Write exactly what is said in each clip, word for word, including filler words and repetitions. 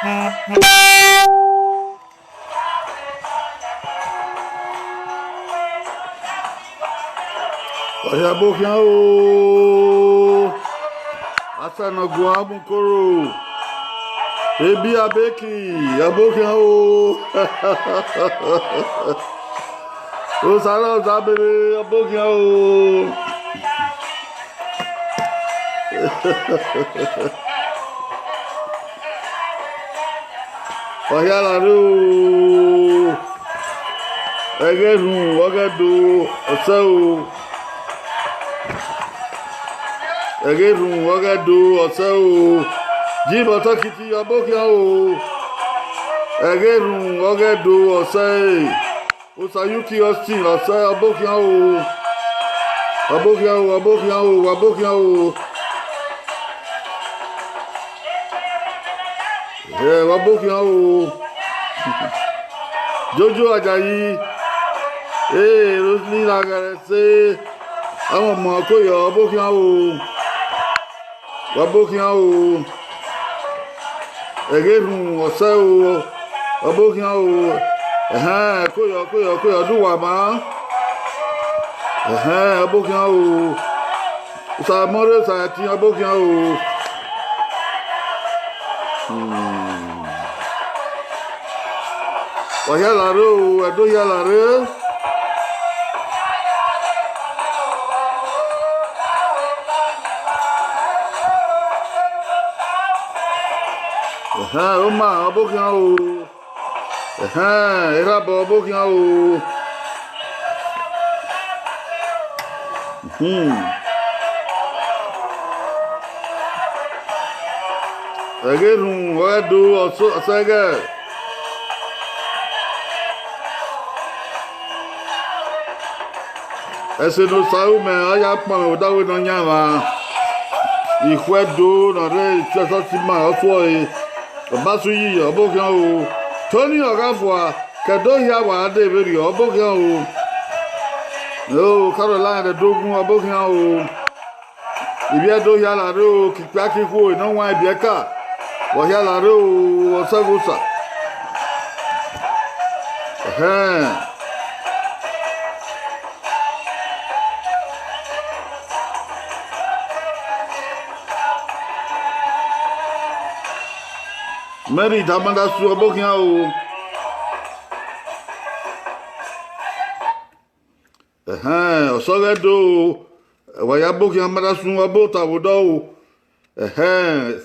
Ọhia ebo khian o, asa ne ọ guan mu koro, ebi abeki, ebo khian o. Osa na ọsa bere, ebo khian o. Ọhia la rre o, ẹghẹ erhunmwu ọghẹ do, ọsẹ o. Ẹghẹ erhunmwu ọghẹ do, ọsẹ o. Jim Ọtọkiti, ebo khian o. Ẹghẹ erhunmwu ọghẹ do, ọsẹ e. Osayuki Austin, ọsẹ, ebo khian o. Ebo khian o, ebo khian o, ebo khian o. Ẹ, ebo khian o. Jojo Ajayi, ee, Roselyn Laghẹrẹse, amọmọ Okoyọ, ebo khian o. Wa ebo khian o. Ẹghẹ erhunmwu ọsẹ o. Wa ebo khian o. Ẹhẹn, Okoyọ, Okoyọ, Okoyọ, do uwa ma. Ẹhẹn, ebo khian o. Osa mọ rre, osa ẹtin, ebo khian o. Hmm. Wa hia la rre o, Ẹdo hia la rre. Ẹhẹn, Oma, ebo khian o. Ẹhẹn, Erhabọ, ebo khian o. Hmm. Ẹghẹ erhunmwu ọghẹ do, ọsẹ, ọsẹ ẹghẹ. Ẹse ne Osa ru mẹ, ọ ya kpọnmwẹ odaro Nọyaẹnmwa. Ikhuẹdo ne ọ rre Church of Tima, ọ tuẹ ọre. Ọbasu yi, ebo khian o. Tony Ọghafua, ke Ẹdo hia wa dee vberriọ, ebo khian o. O, Caroline Ẹdogun, ebo khian o. Ivbi Ẹdo hia la rre o, ke ikpia ke ikhuo ne ọ wan ibiẹka. Wa hia la rre o, ọsẹ vbe Osa. Ẹhẹn. Mary Damadasu, ebo khian o. Ẹhẹn, ọsẹ ọghẹ do o. Wa ya ebo khian, Damadasu, ebo ta vbe odọ o. Ẹhẹn,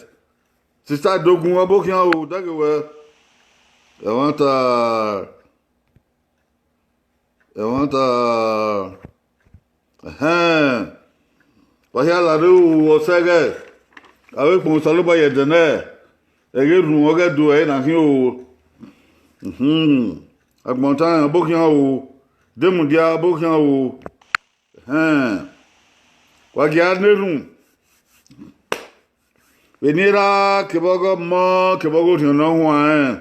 Sister Dogun, ebo khian o, daghe wẹ. Ẹmwata, ẹmwata. Ẹhẹn. Wa hia la rre o, ọsẹ ẹghẹ. Avbe ukpọn Osanobua ye ẹdẹ nẹ, ẹghẹ erhunmwu ọghẹ do ẹre na khin o. Mhm. Agbọn tan, ebo khian o. Demudia, ebo khian o. Ẹhẹn. Wa gia na erhunmwu. Vbene I ra kevbe ọghe Ọmọ, kevbe ọghe Orhiọn Ne Ọ Huanrẹn,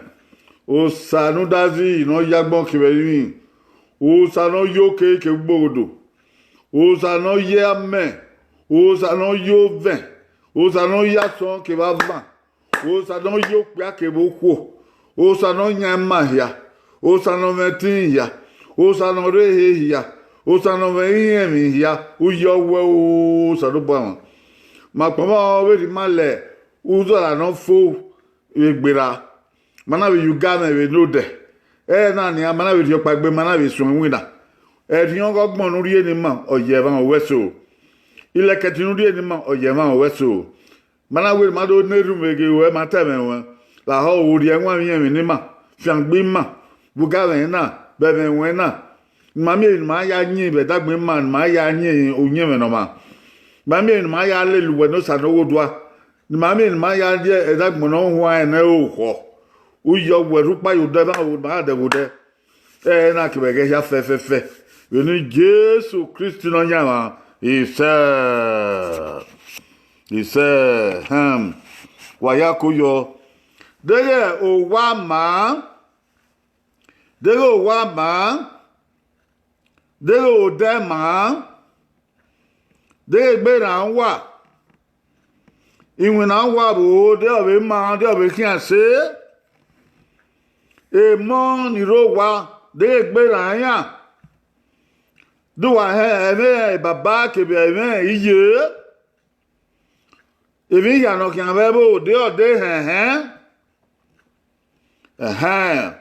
Osa ne udazi ne ọ ye agbọn kevbe ẹrinmwi, Osa ne ọ ye oke kevbe ugbogodo, Osa ne ọ ye amẹ, Osa ne ọ ye ovẹn, Osa ne ọ ye asọn kevbe avan, Osa ne ọ ye okpia kevbe okhuo, Osa ne ọ yan ima hia, Osa ne ọ mwẹ ẹtin hia, Osa ne ọ rre ehe hia, Osa ne ọ mwẹ irẹnmwi hia, u ye ọwẹ o, Osanobua mwa. Ma kpọnmwẹ vberriọ ima lẹ uzọla ne ọ fo vbe gberra, ma na vbe ye ugamwẹ vbe ne odẹ. Ẹre na nian, ma na vbe rhie ọkpa egbe, ma na vbe suẹn iwinna. Ẹrhiọnghẹ ọgbọn ne u rhie ne ima, ọ ye ẹmwẹ owẹ so. Ilẹkẹtin ne u rhie ne ima, ọ ye ẹmwẹ owẹ so. Ma na wẹ ne ima do na erhunmwu vbe ghe ruẹ, ma ta ẹmwẹ ruẹ. Lahọ, u rhie ẹwaẹn vbe irẹnmwi ne ima, fiangbe ima, vbe ugamwẹ na, vbe ẹmwẹ ruẹ na. Ne ima miẹn emwi ne ima ya yin vbe ẹdẹ agbọn ima, ne ima ya yin uyinmwẹ ne ọmwa. Ne ima miẹn emwi ne ima ya lele uwẹ ne Osa ne ọ ghe odua. Ne ima miẹn emwi ne ima ya rhie ẹdẹ agbọn ne ọ huanrẹn ne ẹ i re orukhọ. U ye ọwẹ rhie ukpa ye odẹ na, ne ima gha dẹ vbe odẹ. Ẹre na kevbe ẹghẹ hia fẹfẹfẹ. Vbene Jesu Kristi Nọyaẹnmwa, isẹ, isẹ, hẹm, wa ya ko yọ. Deghẹ owa ma, deghẹ owa ma, deghẹ odẹ ma, deghẹ egbe na wa, iwinna wa vbo, deghẹ ọ vbe ma, deghẹ ọ vbe khian se, Emọ ni rre owa deghẹ egbe rran iran, de uwa hẹn ẹmwẹ baba kevbe ẹmwẹ iye, emwi hia ne ọ khian vbe ẹvbo de ọ de hẹnhẹn. Ẹhẹn,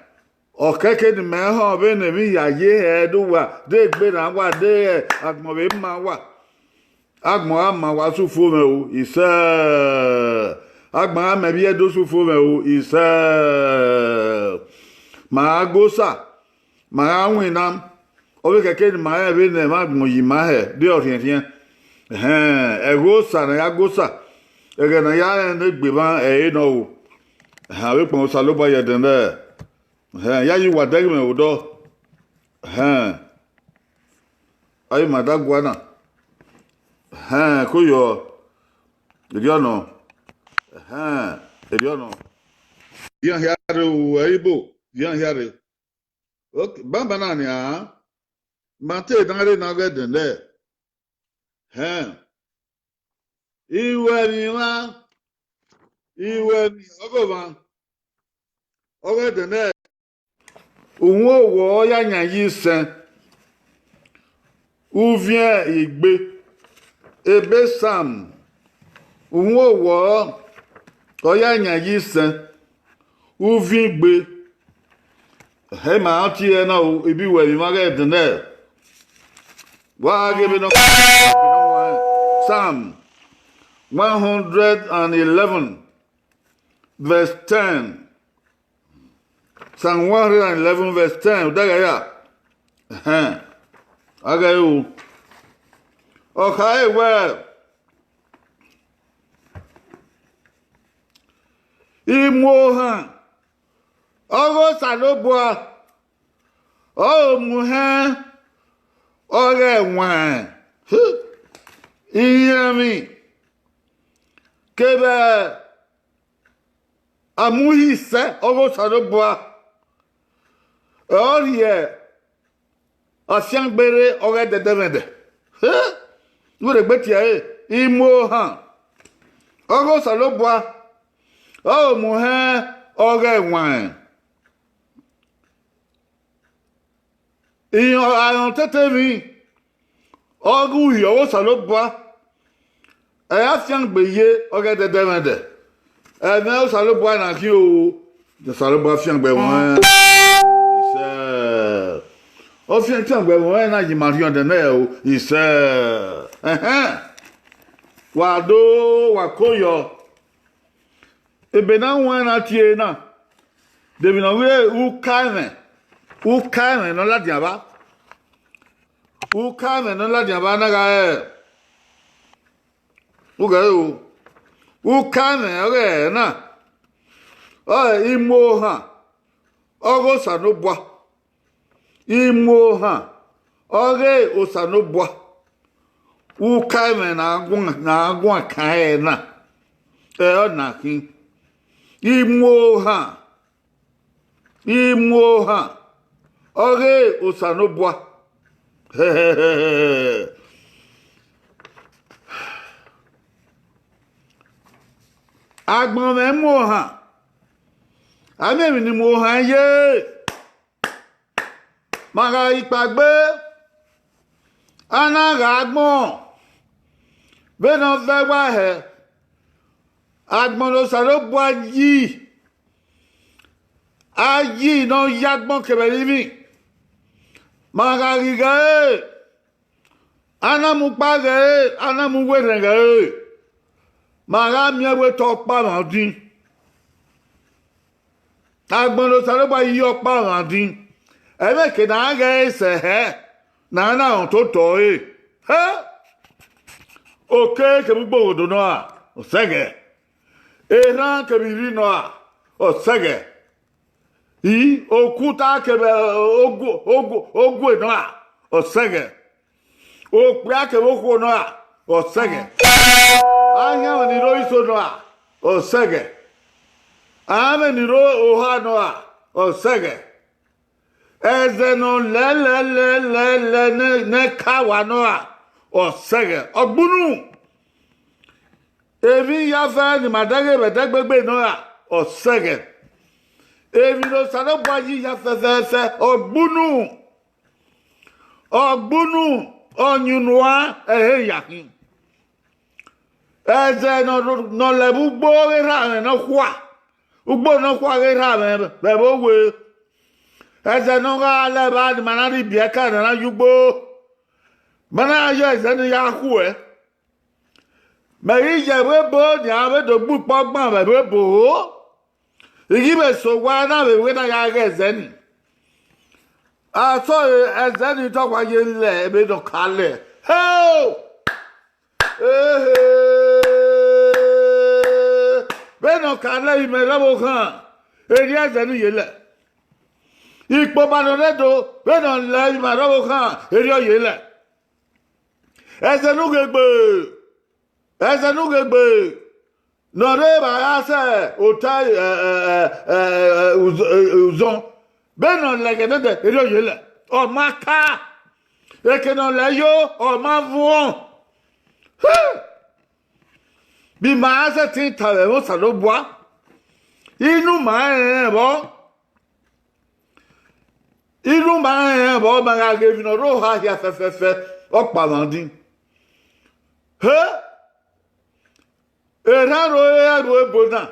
ọ kẹke ne imẹ họn vbene emwi hia ye hẹ, de uwa de egbe rran uwa, de agbọn vbe ma uwa. Agbọn gha ma uwa, sufo mwẹ o, isẹ. Agbọn gha ma ẹvbiẹ, do sufo mwẹ o, isẹ. Ma gha go Osa, ma gha winna, ọ vbe kẹke ne ima rẹn vbene ẹmwẹ agbọn yi ima hẹ, de ọ rhiẹnrhiẹn. Ẹhẹn, ẹghẹ Osa ne a ya go Osa, ẹghẹ ne a ya rẹn ne egbe mwa ẹre nọ o. Ẹhẹn, avbe ukpọn Osanobua ye ẹdẹnẹrẹ. Ẹhẹn, ya ye uwa dẹghe mwẹ vbe odọ. Ẹhẹn, a i ma da gua na. Ẹhẹn, ko yọ, erriọ nọ. Ẹhẹn, erriọ nọ. Iran hia rre o, ẹ ibo, iran hia rre. Ok, banbanna nian, ma te na rre na ọghe ẹdẹnẹrẹ. Ẹhẹn, iwẹmwi mwa, iwẹmwi ọghe ọmwa, ọghe ẹdẹnẹrẹ. Uhunmwu owọ ọ ya yan yi isẹn, uviẹn igbe, ebe Sam, uhunmwu owọ ọ ya yan yi isẹn, uviẹn igbe. Ẹhẹn, ma tie ẹre na o, ibi wẹ emwi mwa ghẹ dẹnẹ. Wa ghe vbene ọ Psalm one hundred and eleven, verse ten. Psalm one hundred and eleven, verse ten, odẹ ghẹ ya. Ẹhẹn, a ghẹ ru. Ọ khare wẹẹ, I mu ohan ọghe Osanobua, ọ mu uhẹn ọghe ẹwaẹn, iran emwi kevbe amuhi isẹ ọghe Osanobua, ọ rhie afiangbe rre ọghe ẹdẹdẹmwẹdẹ. Wẹ rhe gbe tie ẹre, I mu ohan ọghe Osanobua, ọ mu uhẹn ọghe ẹwaẹn. Irẹn ọtẹtẹ emwi ọghe uhi ọghe Osanobua, ẹ i ra fiangbe ye ọghe ẹdẹdẹmwẹdẹ. Ẹmwẹ Osanobua na khin o, Osanobua fiangbe ẹwaẹn. Isẹ. Ọ fiangbe ẹwaẹn na yi ima rhiọn ẹdẹnẹrẹ o, isẹ. Ẹhẹn. Wa do, wa ko yọ. Ebe ne a huẹn na tie na, de emwi ne ọ ghi re ukaẹmwẹ, ukaẹmwẹ ne ọ ladian vba, ukaẹmwẹ ne ọ ladian vba na gha re, u ghẹ re o, ukaẹmwẹ ọghe ẹre na, ọre I mu ohan ọghe Osanobua. I mu ohan ọghe Osanobua, ukaẹmwẹ ne a guan, ne a guan kan ẹre na, ẹre ọna khin. I mu ohan, I mu ohan ọghe Osanobua. Agbọn mwẹ mu ohan, a miẹn emwi ne I mu ohan ye. Ma gha ghi kpaegbe, a na gha agbọn vbene ọ vẹ wa hẹ, agbọn ne Osanobua yi, a yi ne ọ ya agbọn kevbe ẹrinmwi. Ma gha ghi ghẹ ẹre, a na mu ukpa ghẹ ẹre, a na mu uwu erhẹn ghẹ ẹre, ma gha miẹn wẹ te ọkpa mwa din. Agbọn ne Osanobua yi ọkpa mwa din, ẹmwẹ ke ne a ghẹ ẹre sẹ hẹ, ne a na rẹn ototọ ẹre. Hẹ! Oke kevbe ugbohodo nọ ra, ọ sẹghẹ. Erhan kevbe irhi nọ ra, ọ sẹghẹ. I, okuta kevbe ogu, ogu, ogue nọ ra, ọ sẹghẹ. Okpia kevbe okhuo nọ ra, ọ sẹghẹ. Ahianmwẹ ni rre iso nọ ra, ọ sẹghẹ. Amwẹ ni rre oha nọ ra, ọ sẹghẹ. Ẹzẹ ne ọ lẹlẹlẹlẹlẹ ne, ne kawa nọ ra, ọ sẹghẹ. Ọgbunu, emwi iyafẹ ne ima dẹghe vbe ẹdẹgbegbe nọ ra, ọ sẹghẹ. Emwi ne Osanobua yi hia fẹfẹfẹ, ọ gbunu, ọ gbunu, ọ yunnuan, ẹre ya khin. Ẹzẹ ne ọ, ne ọ lẹ vbe ugbo ghe erha mwẹ nọkhua, ugbo nọkhua ghe erha mwẹ vbe ẹvbo we. Ẹzẹ ne ọ gha lẹ evba ne ima na rhie ibiẹka ne a na ye ugbo, ma na ya ẹzẹ ni ya khuẹ. Mẹ ghi ye ẹvbo ebo nian vbe do gbe ukpọn ọgban vbe ẹvbo ebo. I ghi vbe sẹ owa na vbe wẹ na ya ghe ẹzẹ ni. Asọre, ẹzẹ ni te ọ wa ye lẹ vbe ne ọ ka lẹ. Heo! Ehe! Vbene ọ ka lẹ vbe imẹ rre ọvbokhan, erriọ ẹzẹ ni ye lẹ. Ikpoba ne ọ rre do, vbene ọ lẹ vbe ima rre ọvbokhan, erriọ ye lẹ. Ẹzẹ ne u ghe gbe, ẹzẹ ne u ghe gbe, ne ọ rre vbe a gha sẹ ota, ẹ, ẹ, ẹ, ẹ, ẹ, uzọ-, ẹ, uzọn, vbene ọ lẹ ẹghẹ nẹdẹ, erriọ ye lẹ. Ọ ma ka, eke ne ọ lẹ yo, ọ ma vuọn. Hẹ! Vbe ima sẹtin ta vbe ẹmwẹ Osanobua, inu ma rẹnrẹn vbọ, inu ma rẹnrẹn vbọ, ma gha ghe emwi ne ọ rre oha hia fẹfẹfẹ, ọkpa mwa din. Hẹ! Erhan ro ru ebo na,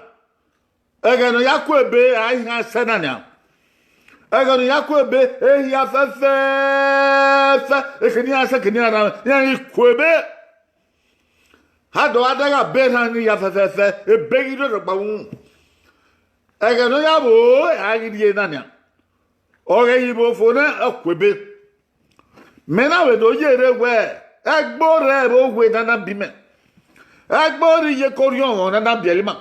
ẹghẹ ne ọ ya ku ebe, a i hia sẹ na nian. Ẹghẹ ne ọ ya ku ebe, ehia fẹfẹfẹ, eke ne iran sẹ, eke ne iran rhan, iran ghi ku ebe. A do gha dẹ gha be erhan ni hia fẹfẹfẹ, ebe ghi rre rhọkpa uhunmwu. Ẹghẹ ne ọ ya vbo, a ghi rrie na nian. Ọ ghẹ ghi vbo fo nẹ, ọ ku ebe. Mẹ na vbe do ye rre wẹ, ẹgbo rre vbe owe ne a na biẹ imẹ, ẹgbo rre iyeke orhiọnmwọ ne a na biẹlẹ ima,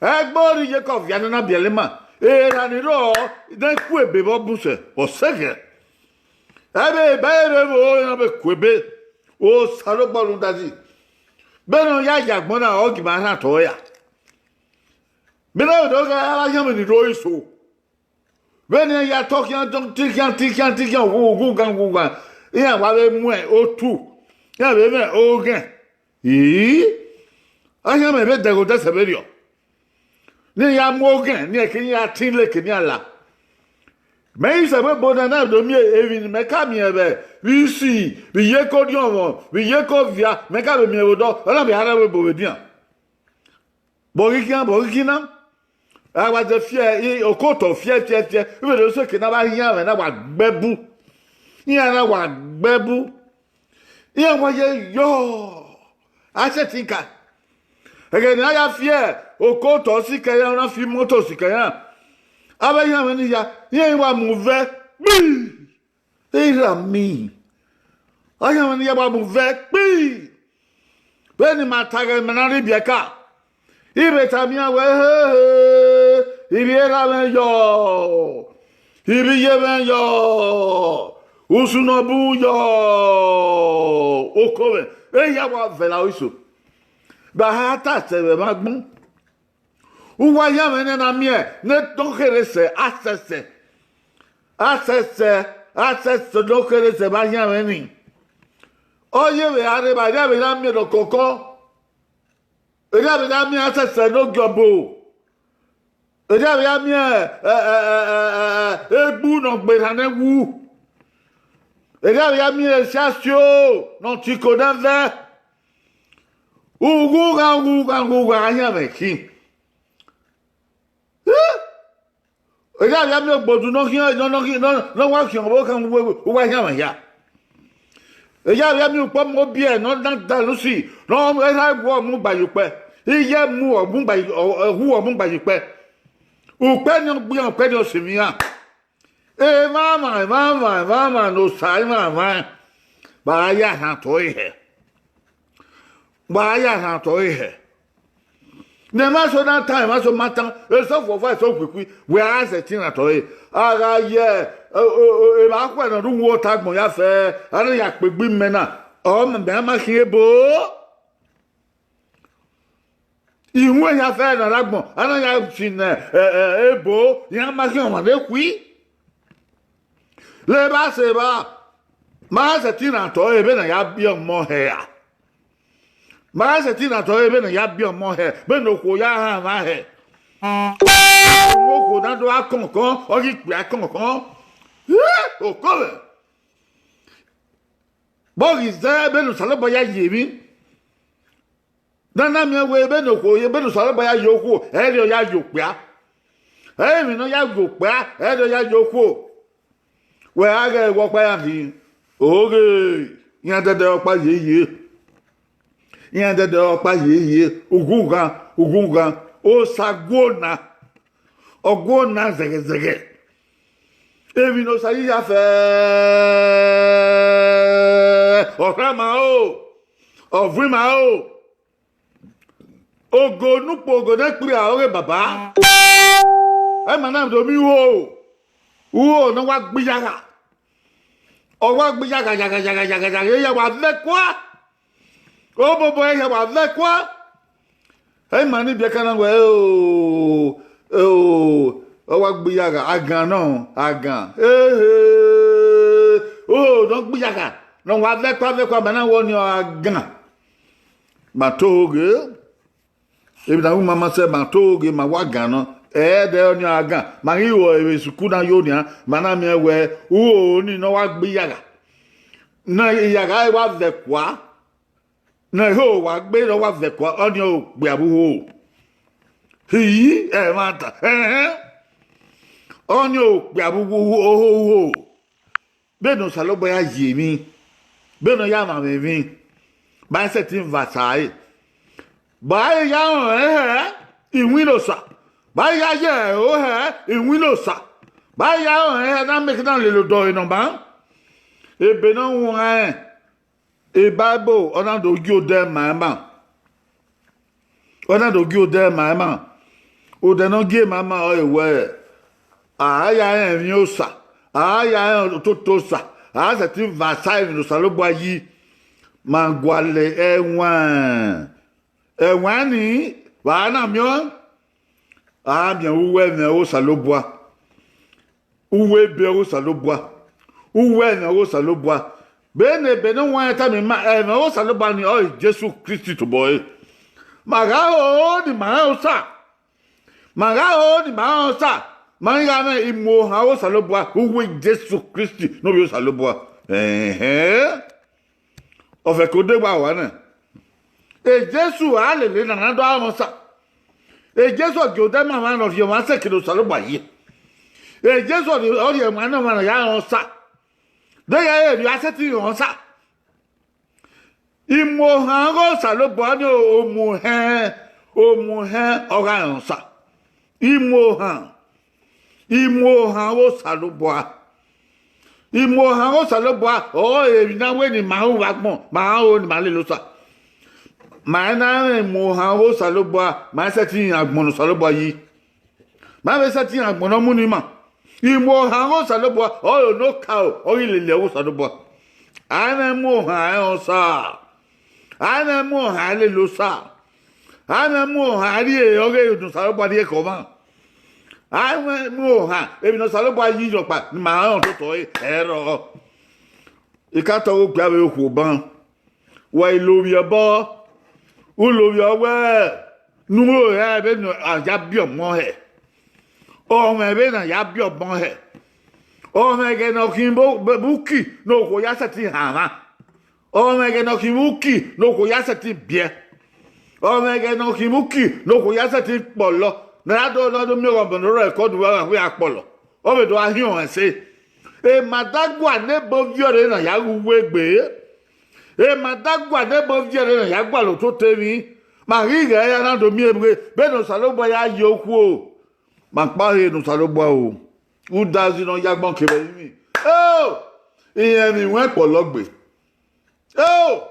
ẹgbo rre iyeke ọvia ne a na biẹlẹ ima, erha ni rrọọ ne ku ebe vbe ọbusẹ, ọ sẹghẹ. Ẹvbo ebe vbe vbo na vbe ku ebe, Osanobua rhunmwuda yi, vbene ọ ya ye agbọn na, ọ gie ima rhan otọ ẹre ra? Vbene ọ do ghe avbe ahianmwẹ ni rre eso, vbene iran ya tọ khian, tọ khian, tọ khian, tọ khian, wu, wu, ghan, wu, ghan, iran wa vbe mu otu, iran vbe mwẹ oghẹn. Ii, ahianmwẹ vbe dẹghe odẹ sẹ vberriọ, ne iran ya mu oghẹn, ne iran ke iran tin leke ne iran la. Mẹ i sẹ vbe ebo na na do miẹn emwi ne mẹ ka miẹn vbe, vbe isi, vbe iyeke orhiọnmwọ, vbe iyeke ọvia, mẹ ka vbe miẹn vbe odọ, ọ na vbe hara vbe ebo vbe edian. Vbe ọ ghi khian, vbe ọ ghi khin na? A wa zẹ fiẹ, i, okotọ fiẹ, fiẹ, fiẹ, vbene ọ sẹ eke ne a vbe ahianmwẹ na wa gbe ẹbu, iran na wa gbe ẹbu, iran wa ye yọ, a sẹtin ka. Ẹghẹ ne a ya fiẹ, okotọ sikẹ iran, ọ na fi imoto sikẹ iran, avbe ahianmwẹ ni hia, iran wa mu vẹ kpii. Erha mi, ahianmwẹ ni ya wa mu vẹ kpii. Vbene ima ta ẹghẹ mẹ na rhie ibiẹka, I vbe tama iran wẹẹ, hehe, ivbi erha mwẹ yọ, ivbi iye mwẹ yọ, usun ne ọ bun yọ, oko mwẹ, ehia wa vẹ la aro iso, vbe a ha ta sẹ vbe ẹmwẹ agbọn. Uwu ahianmwẹ nẹ na miẹn ne ọ kherhe sẹ asẹsẹ, asẹsẹ, asẹsẹ ne ọ kherhe sẹ vbe ahianmwẹ ni. Ọ ye vbe a rre evba, erriọ vbe na miẹn ne ọ kọkọ, erriọ vbe na miẹn asẹsẹ ne ogiọbo, erriọ vbe a miẹn, ẹ, ẹ, egbu ne ọ gbe erha nẹ wu, erriọ vbe a miẹn esiasio ne ọ tiko nẹ vẹ. Ughughan, ughughan, ughughan ahianmwẹ khin. Erriọ vbe a miẹn ogbodu ne ọ khian, ne ọ, ne ọ, ne ọ wa khian ọvbokhan uwu, uwu ahianmwẹ hia. Erriọ vbe a miẹn ukpọmọ obiẹ ne ọ na dan usi, ne ọ erha ẹwu mu gba ye ukpẹ, iye mu ọ mu gba, ẹwu ọ mu gba ye ukpẹ. Ukpẹ ni ọ gbe iran, ukpẹ ni ọ sẹ emwi iran. Emwamwa, emwamwa, emwamwa ne Osa emwamwa, vbe a ya rhan otọ ẹre hẹ. Vbe a ya rhan otọ ẹre hẹ. Ne emwa eso na tan, emwa eso ma tan, eso fuọfua, eso khuikhui, wẹ a sẹtin rhan otọ ẹre. A gha ye, o, o, o, emwa khuẹ ne ọ rre uwu otọ agbọn ya fẹ, a na ya kpe egbe imẹ na, ọ mẹ ma khian ebo. Iwẹn hia fẹ ne ọ rre agbọn, a na ya fi nẹ, ẹ, ẹ, ebo, iran ma khian ọmwa ne khui. Levba sẹ evba, ma gha sẹtin rhan otọ ẹre vbene a ya biẹ ọmọ hẹ ra? Ma gha sẹtin rhan otọ ẹre vbene a ya biẹ ọmọ hẹ, vbene okhuo ya rhan emwa hẹ? Okhuo na do gha kọnkọn, ọ ghi kpia kọnkọn. Okove. Vbe ọ ghi zẹ vbene Osanobua ya ye emwi, ne a na miẹn wẹẹ vbene okhuo, vbene Osanobua ya ye okhuo, ẹre ọ ya ye okpia. Emwi ne ọ ya ye okpia, ẹre ọ ya ye okhuo. Wẹ a ghẹ vbe ọkpa ya khin, oghe, iran dẹdẹ ọkpa yeye. Iran dẹdẹ ọkpa yeye, ughughan, ughughan, Osa guo na, ọ guo na zẹghẹzẹghẹ. Emwi ne Osa yi ya fẹ, ọ rhan ma o, ọ vuọn ima o. Ogo ne ukpo, ogo ne ẹkpria ọghe baba. Ẹmwẹ na do miẹn uho, uho ne ọ wa gbe iyagha. Ọ wa gbe iyagha, yagha, yagha, yagha, yagha, iran wa vẹ kua. Obọbọ iran wa vẹ kua. Ẹmwẹ ni biẹka na wẹẹ, o, o, ọ wa gbe iyagha, agan nọ, agan. Ehe, o, ne ọ gbe iyagha, ne ọ wa vẹ kua, vẹ kua, ma na wẹẹ ọnii agan. Ma toho ghe, emwi ne a ru ma ma sẹ, ma toho ghe, ma wa gan nọ, ẹdẹ ọnii agan, ma ghi ru ẹre vbe sukuru na yo nian, ma na miẹn wẹẹ, uho ni ne ọ wa gbe iyagha, ne iyagha wa vẹ kua, ne eho wa gbe ne ọ wa vẹ kua, ọnii okpia vbe uho. Iyi, ẹmwata, ẹhẹn, ọnii okpia vbe uho, uho, uho. Vbene Osanobua ya ye emwi, vbene ọ ya mwamwa emwi, ma i sẹtin va sa ẹre. Ba ẹre ya rọnrẹn hẹ iwinna Osa, ba ẹre ya ye ẹro hẹ iwinna Osa, ba ẹre ya rọnrẹn hẹ na make na lele odọ ẹre ne ọ maa. Ebe ne ọ huanrẹn, Bible ọ na do gie odẹ ma ima. Ọ na do gie odẹ ma ima. Odẹ ne ọ gie ma ima ọre wẹẹ, a ya rẹn emwi Osa, a ya rẹn ototọ Osa, a sẹtin va sa emwi ne Osanobua yi, ma gualọ ẹwaẹn. Ẹwaẹn nii, vbe a na miẹn ọẹn, a miẹn uwu ẹmwẹ ọghe Osanobua. Uwu ebe ọghe Osanobua, uwu ẹmwẹ ọghe Osanobua. Vbene ebe ne ọ huanrẹn tama ima, ẹmwẹ ọghe Osanobua ni ọre Jesu Kristi tobọ ẹre. Ma gha ho ne ima rẹn Osa, ma gha ho ne ima rẹn Osa, ma ghi gha mwẹ imuohan ọghe Osanobua, uwu Jesu Kristi ne ovbi Osanobua. Ẹhẹn. Ọ fẹko degba wa nẹ, Jesu a lele na na do rẹn Osa. Jesu ọ gie odẹ ma mwa ne ọ rhie ọmwa sẹ kene Osanobua ye. Jesu ọ rhie, ọ rhie ẹwaẹn ne ọmwa ne ọ ya rẹn Osa. De ya rẹn emwi a sẹtin rẹn Osa. Imuohan ọghe Osanobua ni, omuhẹn, omuhẹn ọ gha rẹn Osa. Imuohan, imuohan ọghe Osanobua. Imuohan ọghe Osanobua ọre emwi ne a wẹ ne ima ru vbe agbọn, ma ho ne ima lele Osa. Ma i na rẹn imuohan ọghe Osanobua, ma i sẹtin rẹn agbọn ne Osanobua yi. Ma vbe sẹtin rẹn agbọn ne ọ mu ne ima. Imuohan ọghe Osanobua ọre ne okaro, ọ ghi lele ọghe Osanobua. A i mwẹ imuohan rẹn Osa. A i mwẹ imuohan lele Osa. A i mwẹ imuohan rhie ọghe ne Osanobua rhie ke ọmwa. A i mwẹ imuohan emwi ne Osanobua yi rhọkpa ne ima rẹn ototọ ẹre, ẹrọ. I ka tọ ọghe okpia vbe okhuo ban. Wa i lovbiẹ obọ, u lovbiẹ wẹẹ ne u ro hẹ vbene a ya biẹ ọmọ hẹ. Ọ mwẹ vbene a ya biẹ ọmọ hẹ. Ọ mwẹ ẹghẹ ne ọ khin vbe uki ne okhuo ya sẹtin hanmwa. Ọ mwẹ ẹghẹ ne ọ khin vbe uki ne okhuo ya sẹtin biẹ. Ọ mwẹ ẹghẹ ne ọ khin vbe uki ne okhuo ya sẹtin kpọlọ, ne a ya do, ne a do miẹn ọghọmọ ne ọ rre ẹkọ ne uwa gha kpọlọ. Ọ vbe do gha hiọn ẹse. Emadaguan ne ebe oviẹ ọre na ya ghe uwu egbe. Emadaguan ne ebe oviẹ ọre na ya gualọ ototọ emwi. Ma ghi ghẹ ya na do miẹn vbe, vbene Osanobua ya ye okhuo. Ma kpa ọre ne Osanobua o. Udazi ne ọ ya agbọn kevbe ẹrinmwi. Eo! Irẹn emwi wẹn kpọlọ gbe. Eo!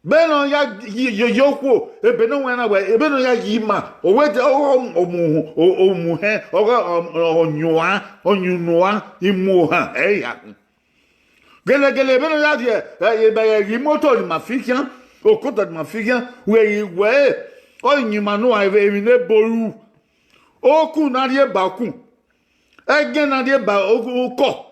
Vbene ọ ya ye, ye, ye okhuo, ebe ne ọ wẹn na wẹ, ebe ne ọ ya ye ima, ọ wẹ de, ọ, ọ, ọ mu, ọ, ọ mu hẹn, ọ gha, ọ, ọ, ọ yuan, ọ yunuan, imuohan, ẹ i ya khin. Gẹlẹgẹlẹ, ebe ne ọ ya rhie, ẹ, ebe ẹghẹ imoto ni ma fi khian, okotọ ni ma fi khian, wẹ i wẹ, ọ yin ima ne uan emwi ne ebo ru. Okun na rhie ba okun, ẹgẹn na rhie ba o-, ukọ.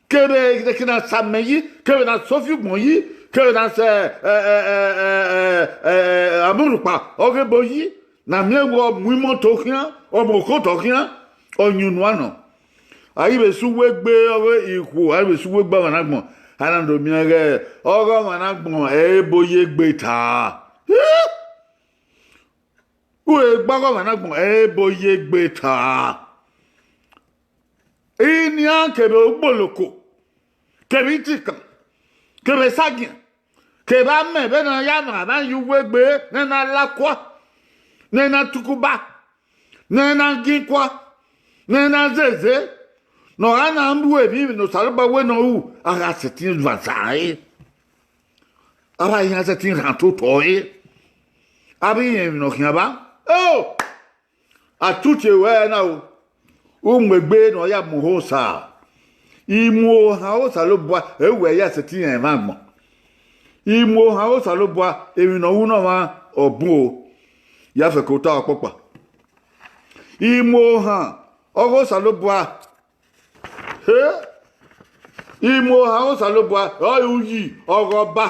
Kevbe, kevbe na sa amẹ yi, kevbe na sa ofiugbọn yi, kevbe na sa, ẹ, ẹ, ẹ, ẹ, ẹ, ẹ, amurhukpa ọghe ebo yi, Ne a miẹn wẹ ọ mu imoto khian, ọ mu okotọ khian, ọ yin unu nọ. A ghi vbe sẹ uwu egbe ọghe ikhuo, a ghi vbe sẹ uwu egbe ọmwa ne agbọn, a na do miẹn ghẹ ọghe ọmwa ne agbọn ebo ye egbe ta. Uwẹ gba ọghe ọmwa ne agbọn ebo ye egbe ta. Inian kevbe ugboloko, kevbe itikan, kevbe esagiẹn, kevbe amẹ vbene a ya mwa mwa ye uwu egbe, ne a na la kua, ne a na tukuba, ne a na gie kua, ne a na zeze, ne ọ gha na ru emwi ne Osanobua wẹ ne ọ ru, a gha sẹtin vazẹ ẹre. A vbe iran sẹtin rhan totọ ẹre. A vbe rẹn emwi ne ọ khian vba. O! A tutie ruẹ na o. U mu egbe ne ọ ya mu ohan Osa. I mu ohan Osanobua, ẹ wẹ ya sẹtin rẹn emwa agbọn. I mu ohan Osanobua, emwi ne ọ ru ne ọmwa ọ bun o. Ya fẹko ta ọkpọkpa. I mu ohan ọghe Osanobua, he, I mu ohan Osanobua, ọ re uyi ọghe ọba.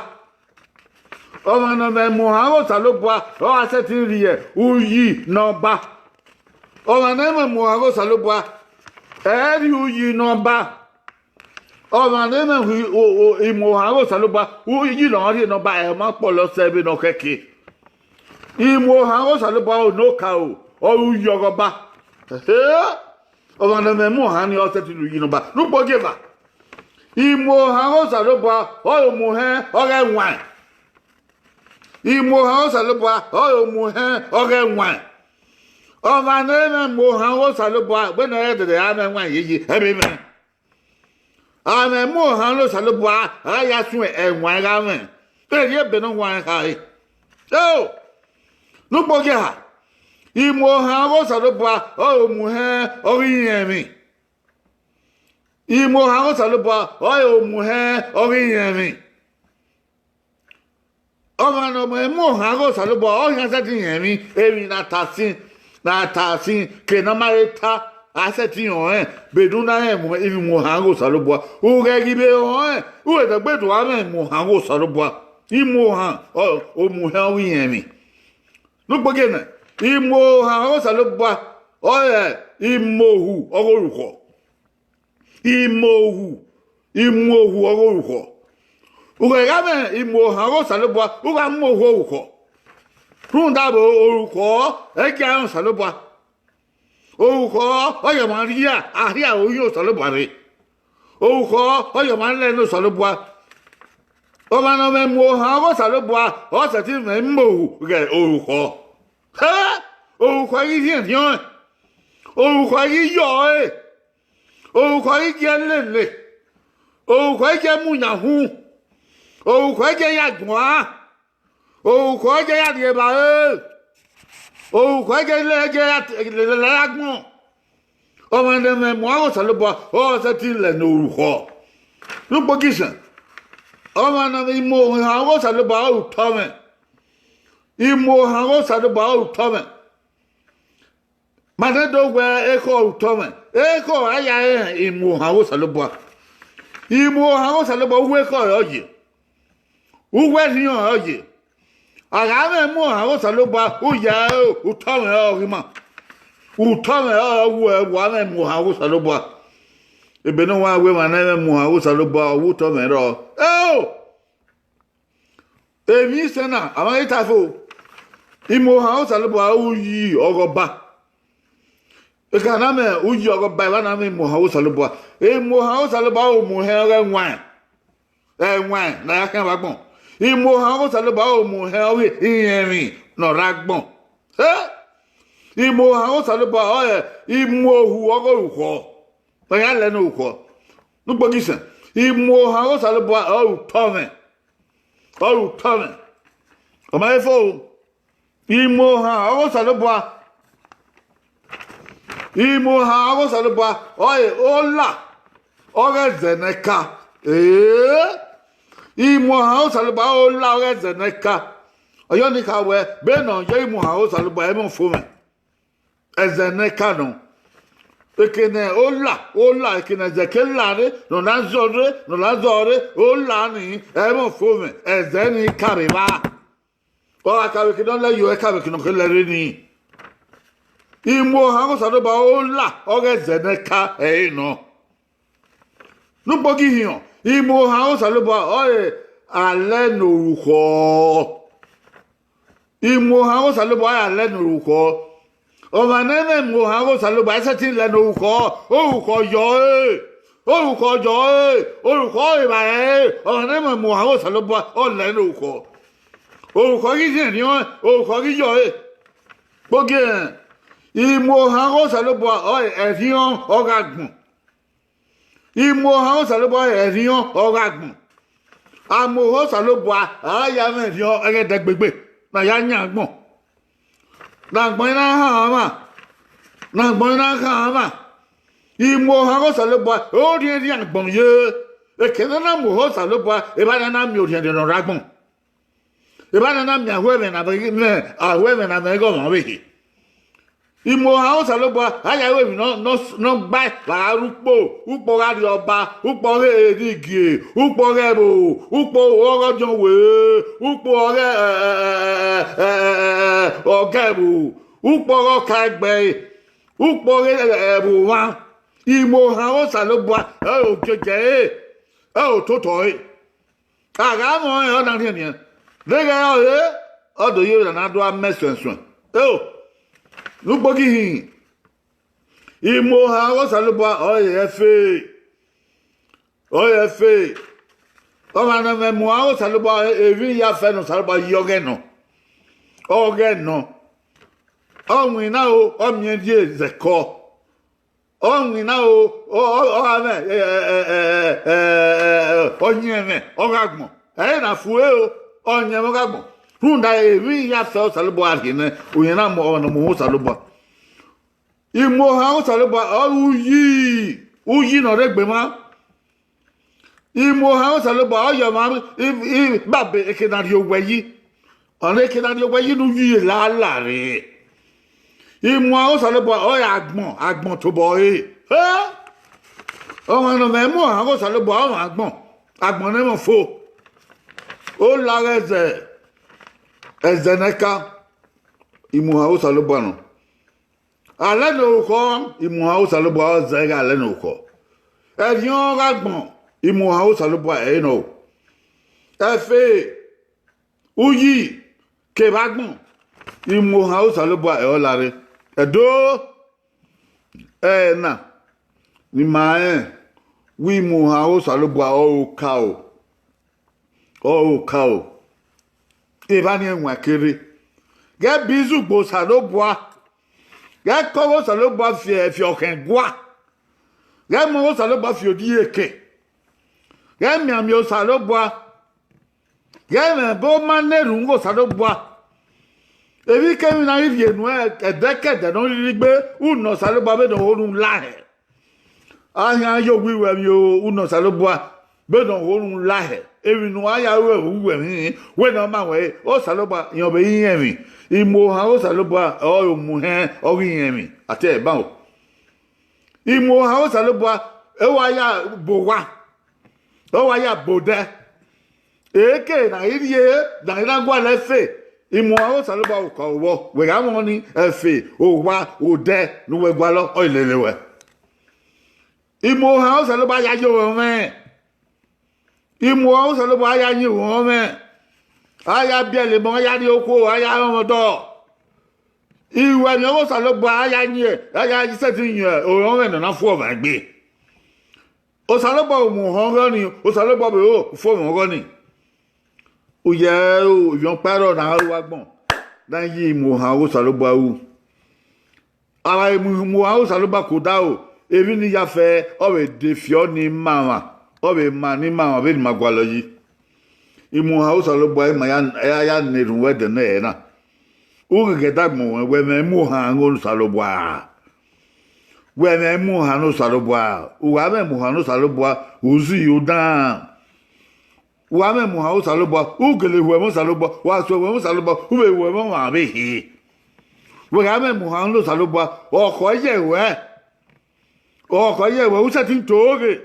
Ọmwa ne ọ mwẹ mu ohan Osanobua, ọ gha sẹtin rhie uyi ne ọba. Ọmwa ne ẹ i mwẹ mu ohan Osanobua, ẹ i rhie uyi ne ọba. Ọmwa ne ẹ i mwẹ mu ohan Osanobua, uyi ne ọ rhie ne ọba, ẹ ma kpọlọ sẹ vbene ọ khẹke. I mu ohan Osanobua, ọ ne okaro, ọ re uyi ọghe ọba. Ọmwa ne ọ mwẹ mu ohan ni, ọ sẹtin rhie uyi ne ọba. Ne ukpo gie eva. I mu ohan Osanobua, ọ re omuhẹn ọghe ẹwaẹn. I mu ohan Osanobua, ọ re omuhẹn ọghe ẹwaẹn. Ọmwa ne ẹ i mwẹ mu ohan Osanobua, vbene ọ rre ẹdẹdẹ ra mwẹ ẹwaẹn yeye, ẹ vbe mwẹ. A mwẹ mu ohan ne Osanobua, a ya suẹn ẹwaẹn gha mwẹ. Erriọ ebe ne ọ huanrẹn khare. Eo, ne ukpo gie eha. I mu ohan ọghe Osanobua, ọ re omuhẹn ọghe irẹnmwi. I mu ohan ọghe Osanobua, ọ re omuhẹn ọghe irẹnmwi. Ọmwa ne ọ mwẹ mu ohan ọghe Osanobua, ọ khian sẹtin rẹn emwi, emwi ne a ta sin, ne a ta sin, ke ne ọ ma re ta, a sẹtin rẹn ọnrẹn, vbene u na rẹn mu, I mu ohan ọghe Osanobua. U ghẹ ghi vbe rẹn ọnrẹn, u vbe dọgbe do a mwẹ mu ohan ọghe Osanobua. I mu ohan, ọ, omuhẹn ọghe irẹnmwi. Ne ukpo gie nẹ, I mu ohan ọghe Osanobua, ọ re I mu ohu ọghe orukhọ. I mu ohu, I mu ohu ọghe orukhọ. U ghẹ gha mwẹ I mu ohan ọghe Osanobua, u gha mu ohu orukhọ. Rhunmwuda vbe orukhọ, ẹ i gie aro Osanobua. Orukhọ, ọ ya ma rhia, a rhia oyin Osanobua rre. Orukhọ, ọ ya ma lẹ ne Osanobua. Ọmwa ne ọ mwẹ mu ohan ọghe Osanobua, ọ sẹtin mwẹ mu ohu ghẹ orukhọ. He, orukhọ i ghi rhiẹnrhiẹn ọnrẹn. Orukhọ i ghi yọ ẹre. Orukhọ i ghi gie lele. Orukhọ i ghi gie mu yan uhunmwu. Orukhọ i ghi gie ya guan. Orukhọ i ghi gie ya rhie evbare. Orukhọ i ghi gie lele, gie ya lele agbọn. Ọmwa ne ọ mwẹ mu ohan ọghe Osanobua, ọ sẹtin lẹ ne orukhọ. Ne ukpo gie isẹn. Ọmwa ne ọ mwẹ I mu ohan ọghe Osanobua, ọ re utọ mwẹ. I mu ohan ọghe Osanobua, ọ re utọ mwẹ. Ma nẹ do wẹ ekhọe utọ mwẹ, ekhọe a ya rẹn I mu ohan ọghe Osanobua. I mu ohan ọghe Osanobua, uwu ekhọe ọ ye, uwu ẹrhiọn ọ ye. A gha mwẹ mu ohan ọghe Osanobua, u ya ẹre, utọ mwẹ ọ ghi ma. Utọ mwẹ ọ wu ẹre, wa mwẹ mu ohan ọghe Osanobua. Ebe ne ọ wa wẹ emwa ne ẹ i mwẹ mu ohan ọghe Osanobua, ọ wu utọ mwẹ rrọọ. Eo! Emwi isẹn na, a ma ghi tae fo, I mu ohan ọghe Osanobua, uyi ọghe ọba. Ekhọe ne a mwẹ uyi ọghe ọba, evba ne a mwẹ I mu ohan ọghe Osanobua. I mu ohan ọghe Osanobua, ọ re omuhẹn ọghe ẹwaẹn. Ẹwaẹn ne a ya khian vbe agbọn. I mu ohan ọghe Osanobua, ọ re omuhẹn ọghe irẹnmwi ne ọ rre agbọn. He! I mu ohan ọghe Osanobua, ọ re I mu ohu ọghe orukhọ. Ọ ya lẹ ne orukhọ. Ne ukpo gie isẹn. I mu ohan ọghe Osanobua, ọ re utọ mwẹ. Ọ re utọ mwẹ. Ọ ma he fo o. I mu ohan ọghe Osanobua. I mu ohan ọghe Osanobua, ọ re ola ọghe ẹzẹ ne ẹka. Ee, I mu ohan ọghe Osanobua, ọ re ola ọghe ẹzẹ ne ẹka. Ọ yọ ne I kha wẹ, vbene ọ ye I mu ohan ọghe Osanobua, ẹmwẹ fo mwẹ. Ẹzẹ ne ẹka nọ. Eke ne ola, ola, eke ne ẹzẹ ke la rre, ne ọ na zọ rre, ne ọ na zọ rre, ola ni, ẹmwẹ fo mwẹ, ẹzẹ ni ka vbe evba. Ọ gha ka vbe eke ne ọ lẹ yo, ẹ ka vbe eke ne ọ ke lẹ rre ni. Imuohan ọghe Osanobua ola ọghe ẹzẹ ne ẹka ẹre nọ. Ne ukpogihi họn, imuohan ọghe Osanobua ọre alẹ ne orukhọ. Imuohan ọghe Osanobua ọre alẹ ne orukhọ. Ọmwa ne ẹ mwẹ imuohan ọghe Osanobua, ẹ i sẹtin lẹ ne orukhọ, orukhọ yọ ẹre, orukhọ yọ ẹre, orukhọ ọre evbare ẹre. Ọmwa ne ẹ mwẹ imuohan ọghe Osanobua, ọ lẹ ne orukhọ. Orukhọ ghi rhiẹnrhiẹn ọnrẹn, orukhọ ghi yọ ẹre. Kpogiẹrẹn, imuohan ọghe Osanobua ọre ẹrhiọn ọ gha gbọn. Imuohan ọghe Osanobua ẹrhiọn ọ gha gbọn. Amuohan Osanobua a ya mwẹ ẹrhiọn ẹghẹ ẹdẹgbegbe ne a ya yan agbọn, ne agbọn i na han mwa, ne agbọn i na khan mwa. Imuohan ọghe Osanobua ọ rhiẹnrhiẹn agbọn ye. Eke ne a na muohan Osanobua, evba na na miẹn orhiẹnrhiẹn ne ọ rre agbọn. Evba na na miẹn aho ẹmwẹ ne a mwẹ, aho ẹmwẹ ne a mwẹ ighe ọmwa ọvbehe. Imuohan ọghe Osanobua a ya ru emwi ne ọ, ne ọ, ne ọ gbae vbe a gha rre ukpo, ukpo gha rrie ọba, ukpo ghe erigie, ukpo ghe ẹvbo, ukpo ọghe ọdiọn were, ukpo ọghe, ẹ, ẹ, ọgẹvbo, ukpo ọghe ọkaegbe, ukpo ọghe ẹvbo mwa. Imuohan ọghe Osanobua ẹre ogiẹgiẹ ẹre, ẹre ototọ ẹre. A gha mwẹ ọnrẹn, ọ na rhiẹnrhiẹn. Deghẹ ọre, ọ do ye vbe na do a mẹ suẹnsuẹn. Eo, ne ukpogihi, imuohan ọghe Osanobua ọre ẹfe, ọre ẹfe. Ọmwa ne ọ mwẹ imuohan ọghe Osanobua, emwi iyafẹ ne Osanobua yi ọghẹ nọ, ọghẹ nọ. Ọ winna o, ọ miẹn rhie zẹkọ. Ọ winna o, ọ, ọ, ọ gha mwẹ, ẹ, ẹ, ẹ, ẹ, ẹ, ẹ, ọyẹnmwẹ ọ gha gbọn. Ẹ i na fu ẹre o, ọyẹnmwẹ ọ gha gbọn. Rhunmwuda emwi iyafẹ Osanobua rhie nẹ, oyan na mu ọmwa ne ọ mu Osanobua. Imuohan Osanobua ọre uyi, uyi ne ọ rre egbe mwa. Imuohan Osanobua ọ yọ ọmwa, i, i, babe eke ne a rhie owẹ yi. Ọni eke ne a rhie owẹ yi ne uyi lala rre. Imuohan Osanobua ọre agbọn, agbọn tobọ ẹre. Ẹ? Ọmwa ne ọ mwẹ imuohan Osanobua, ọmwa agbọn, agbọn ne ẹmwẹ fo. Ọ la ọghe ẹzẹ, ẹzẹ ne ẹka, imuohan Osanobua nọ. Alẹ ne orukhọ, imuohan Osanobua ọ zẹ ghe alẹ ne orukhọ. Ẹrhiọn gha gbọn, imuohan Osanobua ẹre nọ. Ẹfe, uyi, kevbe agbọn, imuohan Osanobua ẹre ọ la rre. Ẹdo, ẹre na ne ima rẹn wẹ imuohan Osanobua ọre okaro, ọre okaro. Evba ni ẹwaẹn kere. Ghẹ biẹ izugbo Osanobua, ghẹ kọ ọghe Osanobua fi, fi ọkhẹn gua, ghẹ mu ọghe Osanobua fi odieke, ghẹ mianmian Osanobua, ghẹ mwẹ ẹbọ ma na erhunmwu Osanobua. Emwikemwi ne a ghi rhie nuẹn ẹdẹkẹdẹ ne ọ rhirhi gbe, u nọ Osanobua vbene ọ ho ne u lahẹ. A khian ye owiẹ ruẹ emwi o, u nọ Osanobua vbene ọ ho ne u lahẹ. Emwi ne uwa ya ru ẹvbo uwẹ emwi, wẹ ne ọ ma wẹ, Osanobua rẹn ọvbe irẹn emwi. Imuohan Osanobua ọre omuhẹn ọghe irẹn emwi, a te ẹre ban o. Imuohan Osanobua, ọ wa ya bo owa, ọ wa ya bo odẹ. Eke ne a ghi rhie, ne a ghi na gualọ ẹfe, imuohan Osanobua okaro vbọ, wẹ gha mwẹ ọnii, ẹfe, owa, odẹ ne uwẹ gualọ, ọ i lele ruẹ. Imuohan Osanobua ya ye orọnmwẹ, imuohan Osanobua ya yin orọnmwẹ, a ya biẹlẹ emọ, a ya rhie okhuo, a ya rọnmwẹ odọ. Iruẹmwi ọghe Osanobua a ya yin, a ya sẹtin yin orọnmwẹ ne ọ na fu ọmwa egbe. Osanobua mu ohọn ọghọ nii, Osanobua vbe ro fu ọmwa ọghọ nii. U ye ro ivbi ọkpa ẹrọ ne a ru agbọn, ne a ye imuohan ọghe Osanobua ru. A gha mu imuohan ọghe Osanobua ke odaro, emwi ne iyafẹ ọ vbe de fiọ ne ima mwa, ọ vbe ma ne ima mwa vbene ima gualọ yi. Imuohan ọghe Osanobua ima ya, ya, ya na erhunmwu ẹdẹ nẹ ẹre na. U ghi ghẹ dagbe mwẹ wẹ mwẹ imuohan ọghe Osanobua. Wẹ mwẹ imuohan ne Osanobua, u gha mwẹ imuohan ne Osanobua, u zẹ iyo dan. U gha mwẹ imuohan Osanobua, u gele hu ẹmwẹ Osanobua, wa suẹn hu ẹmwẹ Osanobua, u vbe hu ẹmwẹ ọmwa vbe ehe. Wẹ gha mwẹ imuohan ne Osanobua, ọkhọ ye ruẹ. Ọkhọ ye ruẹ, u sẹtin to ghe.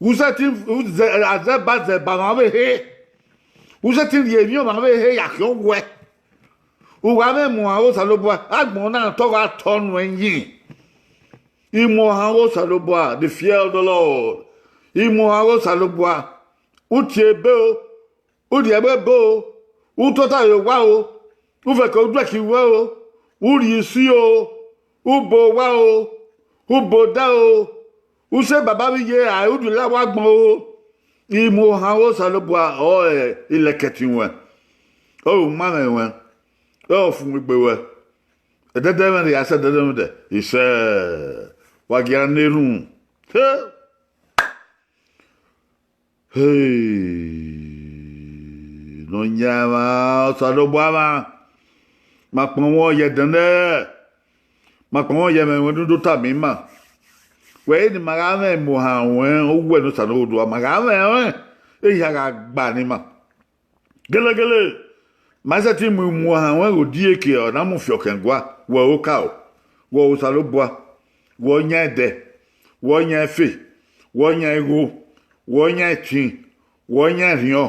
U sẹtin zẹ, azẹba zẹba ọmwa vbe ehe. U sẹtin rhie emwi ọmwa vbe ehe ya khian wẹ. U gha mwẹ imuohan ọghe Osanobua, agbọn na te ọ gha tọ nuẹn yin. Imuohan ọghe Osanobua, the fear of the Lord. Imuohan ọghe Osanobua, u tie ebe o, u rhie ẹvbo ebe o, u tota ye owa o, u vẹkẹ uduẹki ruẹ o, u rhie isi o, u bo owa o, u bo odẹ o, u sẹ baba vbe iye ra, u dula vbe agbọn o. Imuohan ọghe Osanobua ọrọre ilẹkẹtin ruẹn, ọrọre umamwẹ ruẹn, ọrọre ọfumwegbe ruẹ. Ẹdẹdẹmwẹdẹ ya sẹ ẹdẹdẹmwẹdẹ, isẹ, wa gia na erhunmwu. He! He! Nọyaẹnmwa, Osanobua mwa, ma kpọnmwẹ ọ ye ẹdẹnẹrẹ, ma kpọnmwẹ ọ ye ẹmwẹ ruẹn ne u do tama ima. Wẹ, eni ma gha mwẹ imuohan ruẹn, uwẹ ne Osanobua, ma gha mwẹ ruẹn, ehia gha gba ne ima. Gelegele, ma sẹtin mu imuohan ruẹn ghe odieke, ọ na mu fiọkẹn gua, wẹ okaro, wẹ Osanobua, wẹ ọyan ẹdẹ, wẹ ọyan ẹfe, wẹ ọyan igho, wẹ ọyan ẹtin, wẹ ọyan erriọ,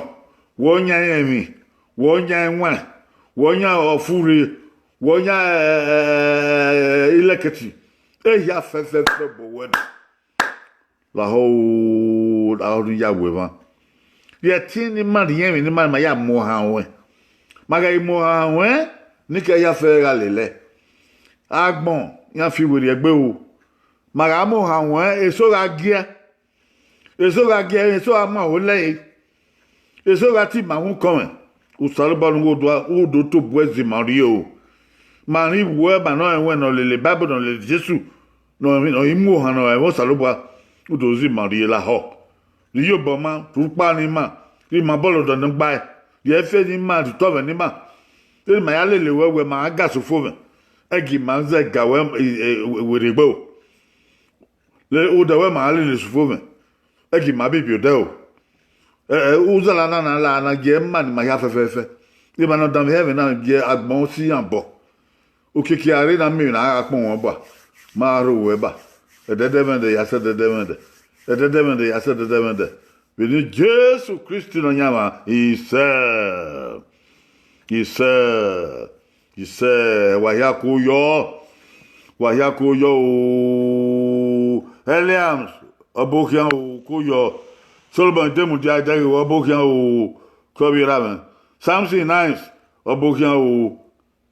wẹ ọyan ẹrinmwi, wẹ ọyan ẹwaẹn, wẹ ọyan ọfurre, wẹ ọyan ilẹkẹtin, ehia fẹfẹfẹ obọ wẹ nọ. Lahọ o, lahọ ne u ya ru emwa. Rhie ẹtin ne ima, rhie ẹmwẹ ne ima, ne ima ya mu ohan ruẹn. Ma ghẹ mu ohan ruẹn, ne I ke hia fẹ gha lele ẹe. Agbọn iran fi werriegbe ru. Ma gha mu ohan ruẹn, eso gha giẹ. Eso gha giẹ, eso gha mu aro lẹ ẹre. Eso gha tie ima ru ukọnmwẹ. Osanobua ne u ghe odua, u do tobọ ẹzẹ ima rrie o. Ma rẹn iwẹ ma ne ọ rẹn wẹ ne ọ lele Baibol, ne ọ lele Jesu, ne ọ i mu ohan ne ọ rẹn vbe Osanobua, u do zẹ ima rrie lahọ. Rhie iyobọ ma, rhie ukpa ne ima, rhie ima bọlọ odọ ne ọ gbae, rhie ẹfe ne ima, rhie otọmwẹ ne ima. Vbene ima ya lele wẹ, wẹ ma ga sẹ ofovmwẹ, ẹgi ima zẹ ga wẹ werriegbe o. Odẹ wẹ ma lele sẹ ofovmwẹ, ẹgi ima bibi odẹ o. Uzala na na la na gie ima ne ima hia fẹfẹfẹ. Emwa ne ọ danmwehọ ẹmwẹ na gie agbọn si iran obọ. Okiekie a rre na miẹn emwi ne a gha kpọnmwẹ ọba, ma rho ruẹ ba. Ẹdẹdẹmwẹdẹ ya sẹ ẹdẹdẹmwẹdẹ, ẹdẹdẹmwẹdẹ ya sẹ ẹdẹdẹmwẹdẹ. Vbe eni Jesu Kristi Nọyaẹnmwa, isẹ, isẹ, isẹ, wa hia ko yọ, wa hia ko yọ o. Eliams, ọbokhian o, ko yọ. Solomọn Idemudia, Idẹghe, ọbokhian o, ke ọ vbe ra mwẹ. Samson Nice, ọbokhian o,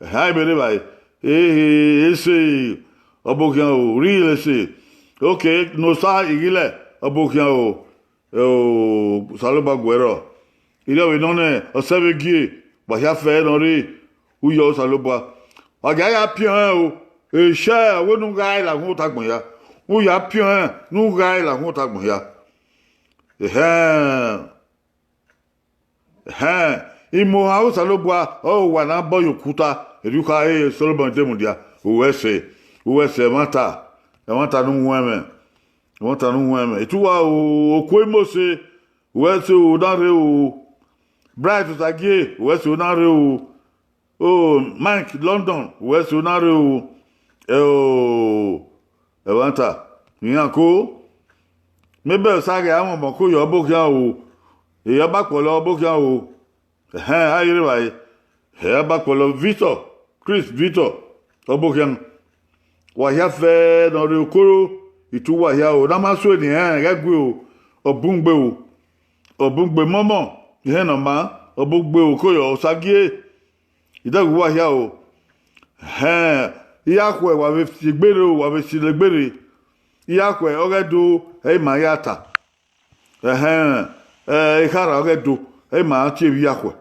ehan, I vbe rre evbare, ehe, ese, ọbokhian o, real ese. Okay, Nosa Ighilẹ, ọbokhian o, Osanobua guẹ rrọọ. Irẹn vbe nọ nẹ, ọsẹ vbe gie, wa hia fẹ ne ọ rre, u yọ Osanobua. Wa gia ya piọn rẹn o, eshẹ, wẹ ne u ghae la uhunmwu otọ agbọn hia, u ya piọn rẹn ne u ghae la uhunmwu otọ agbọn hia. Ehẹn. Ehẹn, imuohan Osanobua ọre uwa ne a bọ ye okuta, erriọ u kha re Solomọn Idemudia, uwẹ ẹse, uwẹ ẹse, ẹmwata, ẹmwata ne u huẹn mwẹ, ẹmwata ne u huẹn mwẹ. Etuwa o, Okuo Imose, uwẹ ẹse, u na rre o. Bright Osagie, uwẹ ẹse, u na rre o. O, Mike London, uwẹ ẹse, u na rre o. Ẹo, ẹmwata, iran ko. Mebẹl Osaghẹ, amwọmọ ko yọ, ọbokhian o. Eya ba kpọlọ, ọbokhian o. Ẹhẹn, a i rre evbare. Eya ba kpọlọ, Victor, Chris Victor, ọbokhian. Wa hia fẹ ne ọ rre okoro, itu uwa hia o, ne a ma suẹn ni rẹn ghẹ gue o, ọ bun gbe o, ọ bun gbe mọmọ, irẹn ne ọ ma, ọ bun gbe o, ko yọ, Osagie. Idẹghe uwa hia o. Ẹhẹn, irakhuẹ wa vbe si egbe rre o, wa vbe si egbe rre. Irakhuẹ ọghe Ẹdo, ẹ i ma ya ta. Ẹhẹn, ikhara ọghe Ẹdo, ẹ i ma tie vbe irakhuẹ.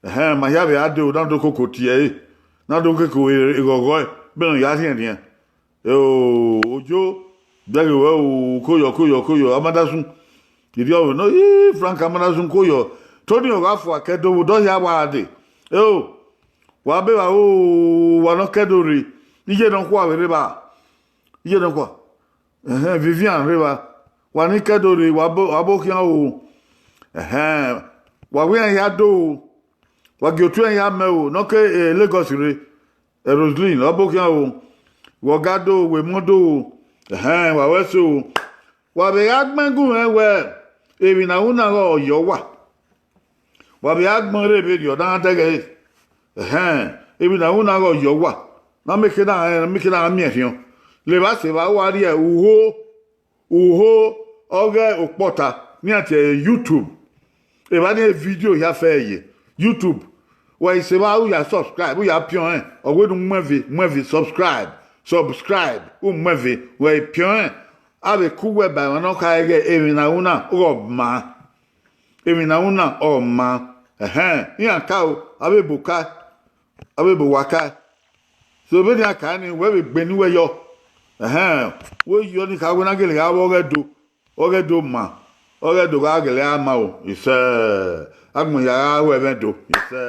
Ẹhẹn, ma hia vbe a dee o, na do koko tie ẹre, na do koko eghọghọe, vbene ọ ya rhiẹnrhiẹn. Eo, Ojo, Idẹghe wẹ o, ko yọ, ko yọ, ko yọ, Amadasun. Irhiọvbe nọ, ii, Frank Amadasun, ko yọ. Tony Ọghafua, ke Ẹdo vbe odọ hia wa dee. Eo, wa be vba o, wa ne ọ ke Ẹdo rre, iye nọkhua vbe rre evba, iye nọkhua. Ẹhẹn, Vivian rre evba, wa ne ke Ẹdo rre, wa bo, wa bo khian o. Ẹhẹn, wa wẹ iran hia do o, wa gie otu iran hia mẹ o, ne ọ ke Lagos rre. Roselyn, ọ bo khian o, wẹ ọ ga do o, wẹ emọ do o. Ẹhẹn, wa wẹ ẹse o. Wa vbe gha gbẹn gu mwẹ wẹ emwi ne a ru na ghe ọ yọ uwa. Wa vbe gha gbẹn rre vberriọ ne a dẹghe ẹre. Ẹhẹn, Emwi ne a ru na ghe ọ yọ owa, na mieke na, mieke na miẹn khian. Levba sẹ evba, uwa rhie uho, uho ọghe okpọta ne iran tie YouTube. Evba ni vidio hia fẹ ye YouTube. Wẹ i sẹ evba, u ya subscribe, u ya piọn rẹn, ọ wẹ ne u muẹn ve, muẹn ve, subscribe, subscribe, u muẹn ve, wẹ i piọn rẹn, a vbe ku uwẹ ba emwa ne ọ khare ighẹ emwi ne a ru na ọ ma. Emwi ne a ru na ọ ma. Ẹhẹn, iran ka o, avbe ebo ka, avbe ebo wa ka. So vbene iran ka ni, wẹ vbe gbe eni uwẹ yọ. Ẹhẹn, wẹ yọ ni kha wẹ na gele gha vbe ọghẹ do, ọghẹ do ma, ọghẹ do gha gele gha ma o, isẹ, agbọn hia gha ru ẹmwẹ do, isẹ.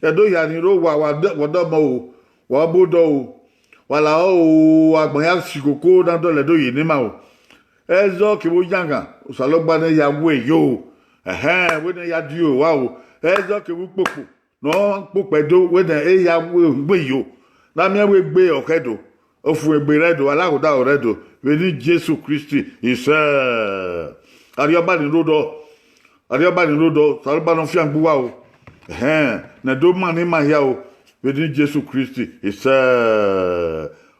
Ẹdo hia ni rre owa, wa dọ, wa dọ ọmọ o, wa bu odọ o, wa lahọ o, agbọn hia si koko na dọlọ Ẹdo ye eni ma o. Ẹzọ kevbe oyanghan, Osanobua ne ya wẹ yo. Ẹhẹn, wẹ ne ya die owa o. Ẹzọ kevbe ukpokpo ne ọ kpokpo Ẹdo, wẹ ne e ya wẹ yo. Na miẹn wẹ egbe ọ khẹ do, ofuegbe rre Ẹdo, alaghodaro rre Ẹdo, vbe eni Jesu Kristi, isẹ. Arriọba ni rre odọ, arriọba ni rre odọ, Osanobua ne ọ fiangbe uwa o. Ẹhẹn, ne Ẹdo ma ne ima hia o, vbe eni Jesu Kristi, isẹ.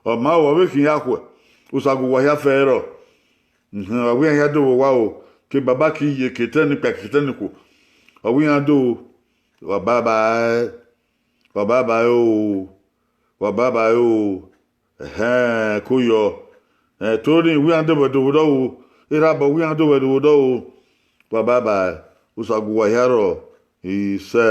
Ọ ma o, ọ vbe khian ya khuẹ, Osagu uwa hia fẹ rrọọ. Ẹhẹn, ọ wẹ iran hia do vbe owa o, ke baba ke iye, ke etẹn ne ikpia, ke etẹn ne ikhuo. Ọ wẹ iran do, wa bye bye, wa bye bye o, wa bye bye o. Ẹhẹn, ko yọ. Ẹ, Tony, wẹ iran do vbe do vbe odọ o, Erhabọ, wẹ iran do vbe do vbe odọ o. Wa bye bye, Osagu uwa hia rrọọ, isẹ.